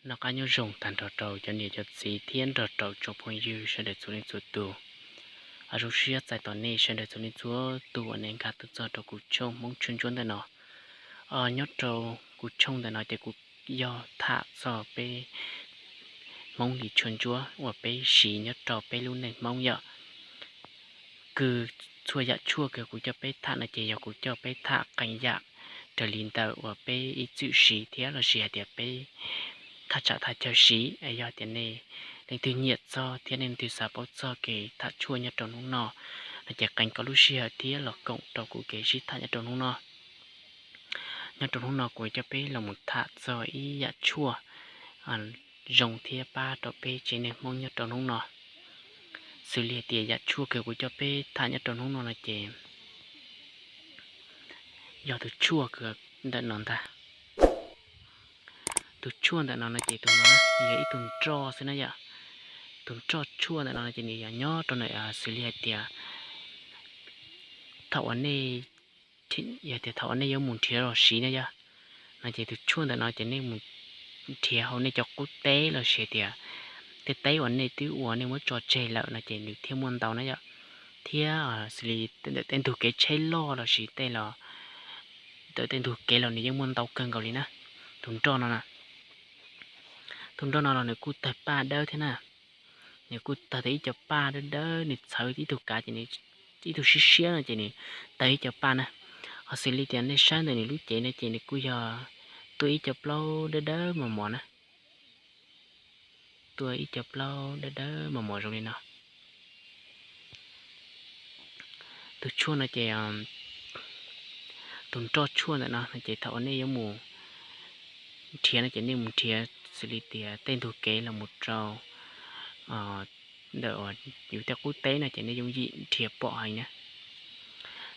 Noj qab nyob zoo tag nrho rau cov niam cov txiv thiab nrog rau tsoom phooj ywg sawv daws txhua leej txhua tus. Zoo siab txais tos nej sawv daws txhua leej txhua tus uas nej nkag tuaj txog rau kuv tshooj Hmoob Tshuaj Ntsuab ntawm no. Nyob rau kuv tshooj ntawm no ces kuv yog tham txog peb Hmoob li tshuaj ntsuab uas peb siv nyob rau peb lub neej Hmoob yom. Kws txhua yam tshuaj kws kuv coj peb tham no ces yog kuv coj peb tham qee yam raws li ntawm uas peb ib txwm siv thiab los sis hais tias peb thaj tsam thaj chaw siv. Yog tias nej leej twg nyiam txog thiab nej leej twg xav paub txog kev tham tshuaj nyob rau hnub no no ces qee koj lub sij hawm thiab los koom rau kuv kev sib tham nyob rau hnub no. Nyob rau hnub no kuv coj peb los mus tham txog ib yam tshuaj zoo thiab pab rau peb tsev neeg Hmoob nyob rau hnub no. Xws li hais tias yam tshuaj kws kuv coj peb tham nyob rau hnub no no ces yog tus tshuaj kws ntawm no ntag. Tus tshuaj ntawm no no ces tus no yog ib tug nroj xwb na yom. Tus nroj tshuaj ntawm no no ces nws yog nyob rau ntawm xws li hais tias thaum uas nej, yog tias thaum uas nej yuav mus nrhiav los siv na yom, no ces tus tshuaj ntawm no ces nej mus nrhiav hauv nej cov qub teb los sis tias tej teb uas nej twb ua nej muab tso tseg lawm no ces nws thiaj muaj ntau na yom. Thiab xws li ntawm tej ntug kev tsheb loj los sis tej los, ntawm tej ntug kev los nws yeej muaj ntau kawg nkaus li na. Tus nroj no na, tus nroj no los nws kuj tawg paj dawb thiab na. Nws kuj tawg tau ib co paj dawb dawb, nws txhawv ib tug kav ces nws, ib tug siab siab no ces nws tawg ib co paj na. Ho xws li tias nej saib ntawm nws lub cev no ces nws kuj yog tuaj ib co plaub dawb dawb mos mos na. Tuaj ib co plaub dawb dawb mos mos zoo li no. Tus tshuaj no ces, tus nroj tshuaj ntawm no no ces thaum uas nej yuav mus nrhiav no ces nej mus nrhiav xws li tias tej ntug kev los mus rau ntawm yus tej qub teb no ces nej yooj yim nrhiav pom heev na.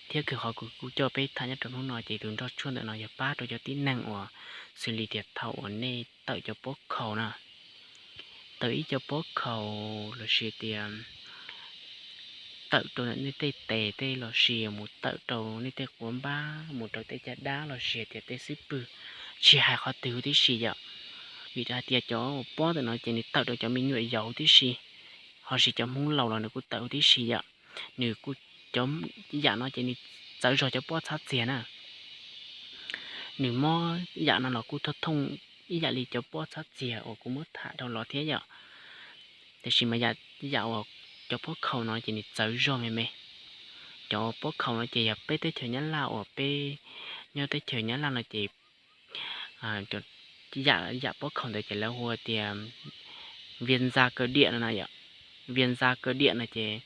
Thiab kws qhov kuv kuj coj peb tham nyob rau hnub no ces tus nroj tshuaj ntawm no yog pab rau cov tib neeg uas xws li tias thaum uas nej tawm cov pob khaus na, tawm ib co pob khaus los sis tias tawm rau nej tej tes tej los sis mus tawm rau nej tej quav npab mus rau tej caj dab los sis tias tej xub pwg, tsis hais qhov twg huv tib si yom. Vim hais tias cov pob ntawm no ces nws tawm rau cov me nyuam yaus huv tib si, ho sis cov Hmoob laus los nws kuj tawm huv tib si yom. Nws kuj, cov yam no ces nws txawv zog cov pob txhab txiag na. Nws mob yam no los kuj thooj thooj ib yam li cov pob txhab txiag uas kuv muab tham dhau los thiab yom. Tiam sis mas yam, yam uas cov pob khaus no ces nws txawv zog me me. Cov pob khaus no ces yog peb teb chaws Nyab Laj uas peb nyob teb chaws Nyab Laj no ces yam, yam pob khaus ntawd ces lawv hu tias viêm da cơ địa no na yom. Viêm da cơ địa no ces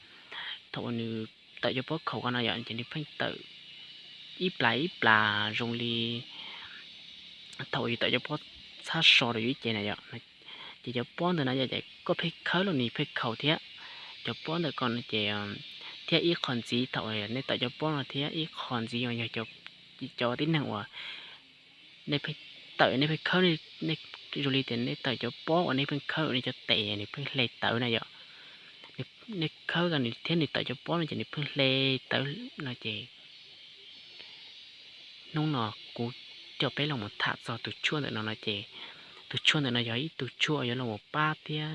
thaum uas nws tawm cov pob khaus ko no yom ces nws pheej tawm ib plas ib plas zoo li thaum uas yus tawm cov pob txhab so rau yus ib ce na yom. Ces cov pob ntawd no yom ces koj pheej khawb los nws pheej khaus thiab. Cov pob ntawm ko no ces thiab ib qho ntxiv thaum uas nej tawm cov pob no thiab ib qho ntxiv uas yog cov tib neeg uas nej pheej tawm nej pheej khawb, zoo li tias nej tawm cov pob uas nej pheej khawb nej cov tes nws pheej hle tawv na yom. Nej khawb tau nws thiab nws tawm cov pob no ces nws pheej hle tawv no ces hnub no kuv coj peb los mus tham txog tus tshuaj ntawm no no ces tus tshuaj ntawm no yog ib tug tshuaj yuav los mus pab thiab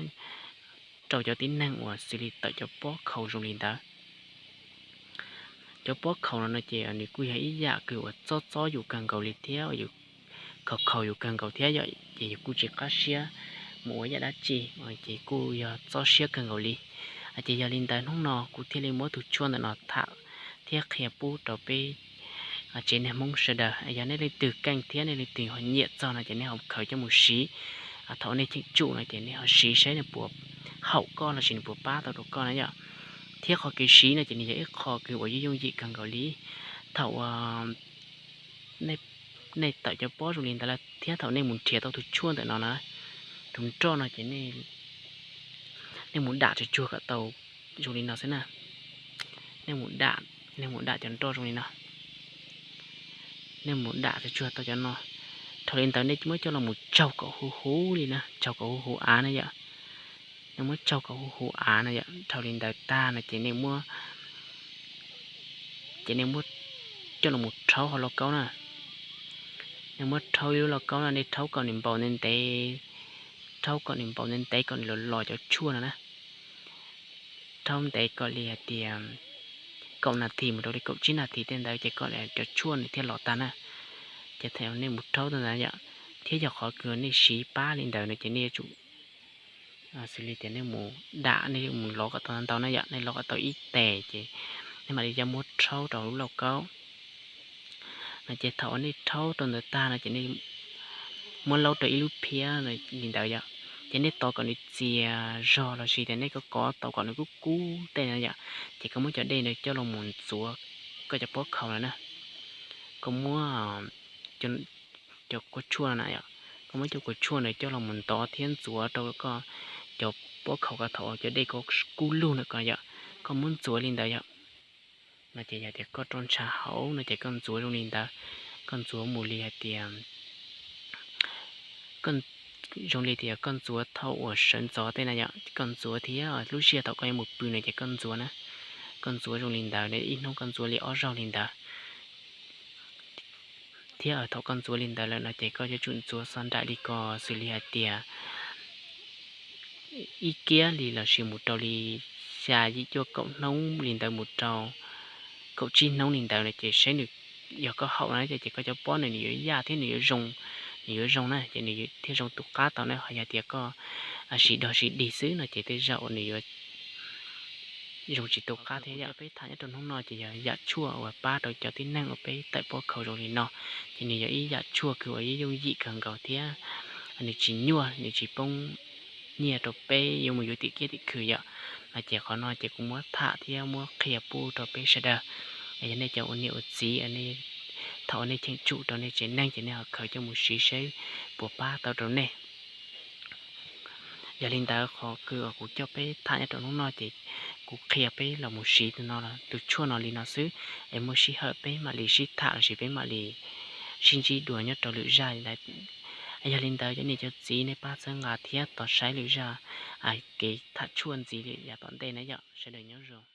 rau cov tib neeg uas xws li tawm cov pob khaus zoo li ntawd. Cov pob khaus no no ces nws kuj yog ib yam kws uas txob txob yus kawg nkaus li thiab, khaus khaus yus kawg nkaus thiab yom, ces yus kuj tsis qab siab mus ua yam dab tsi, ces kuj yog txob siab kawg nkaus li. Ces yog li ntawd hnub no kuv thiaj li muab tus tshuaj ntawm no tham thiab qhia pub rau peb tsev neeg Hmoob sawv daws. Yog nej leej twg keej thiab nej leej twg ho nyiam txog no ces nej ho khaws coj mus siv. Thaum nej cheem tsum no ces nej ho siv saib nws puas haum koj los sis nws puas pab tau rau koj na yom. Thiab qhov kev siv no ces nws yog ib qho kws uas yooj yooj yim kawg nkaus li. Thaum uas nej tawm cov pob zoo li ntawd lawm thiab thaum nej mus nrhiav tau tus tshuaj ntawm no na, tus nroj no ces nej mus dam tsuag tsuag kom tau zoo li no xwb na. Nej mus dam, nej mus dam cov nroj zoo li no. Nej mus dam tsuag tsuag tau cov no. Dhau li ntawd nej muab coj los mus tsaug kom huv huv li na, tsaug kom huv huv av na yom. Nej muab tsaug kom huv huv av na yom. Dhau li ntawd tag no ces nej muab, ces nej muab coj los mus rhaub hauv lauj kaub na. Nej muab rhaub ib lub lauj kaub no, nej rhaub kom nws npaum ntev ntev, rhaub kom nws npaum ntev ntev kom nws los los cov tshuaj no na. Rhaub ntev kom li hais tias kaum nas this mus rau li kaum tsib nas this tej ntawd ces kom cov tshuaj nws thiaj los tag na. Ces thaum nej mus rhaub tau ntawd yom, thiab yog qhov kws nej siv pab li ntawd no ces nej yuav tsum xws li tias nej mus dam, nej mus lov kom tau ntau na yom, nej lov kom tau ib tes ces nej mam li coj muab rhaub rau lub lauj kaub no. Ces thaum uas nej rhaub rau ntawd tag no ces nej muab laub rau ib lub phiab li ntawd yom, ces nej tos kom nws txias zog los sis tias nej kov kov tos kom nws kub kub tej no yom, ces koj muab cov dej ntawd coj los mus ntxuav koj cov pob khaus no na. Koj muab cov kua tshuaj no na yom, koj muab cov kua tshuaj ntawd coj los mus ntov thiab ntxuav rau koj cov pob khaus ko thaum cov dej ko kub lug ntawm ko yom, koj muab ntxuav li ntawd yom. No ces yog tias koj rau ntshav hauv no ces koj ntxuav zoo li ntawd, koj ntxuav mus li hais tias zoo li tias koj ntxuav thaum uas sawv ntxov tej na yom, koj ntxuav thiab lub sij hawm thaum koj yuav mus pw no ces koj ntxuav na, koj ntxuav zoo li ntawd, ib hnub koj ntxuav li ob zaug li ntawd. Thiab thaum koj ntxuav li ntawd lawm no ces koj yuav tsum ntxuav txog nraim li ko, xws li hais tias ib kiab li los sis mus rau li xya yim cuaj kaum hnub li ntawd mus rau kaum tsib hnub li ntawd no ces saib nws, yog koj haum no ces koj cov pob no nws yuav yaj thiab nws yuav zoo, nws yuav zoo na ces nws thiaj zoo tus qab tau na. Ho yog tias koj siv dog siv dig xwb no ces tej zaum nws yuav zoo tsis tus qab thiab yom. Peb tham nyob rau hnub no ces yog yam tshuaj uas pab rau cov tib neeg uas peb tawm pob khaus zoo li no, ces nws yog ib yam tshuaj kws uas yooj yim kawg nkaus thiab nws tsis nyuaj, nws tsis poob nyiaj rau peb yuav mus yuav tim kiab tim khw yom. No ces qhov no ces kuv muab tham thiab muab qhia pub rau peb sawv daws. Yog nej cov ua niam ua txiv, thaum uas nej cheem tsum rau nej tsev neeg ces nej ho khaws coj mus siv saib puas pab tau rau nej. Yog li ntawd qhov kws uas kuv coj peb tham nyob rau hnub no ces kuv qhia peb los mus siv tus no, tus tshuaj no li no xwb, es muaj sij hawm peb mam li sib tham los sis peb mam li sib ntsib dua nyob rau lwm zaj. Yog li ntawd cov niam cov txiv nej pab txhawb nqa thiab tos saib lwm zaj kev tham tshuaj ntxiv li yav tom ntej na yom. Sawv daws nyob zoo.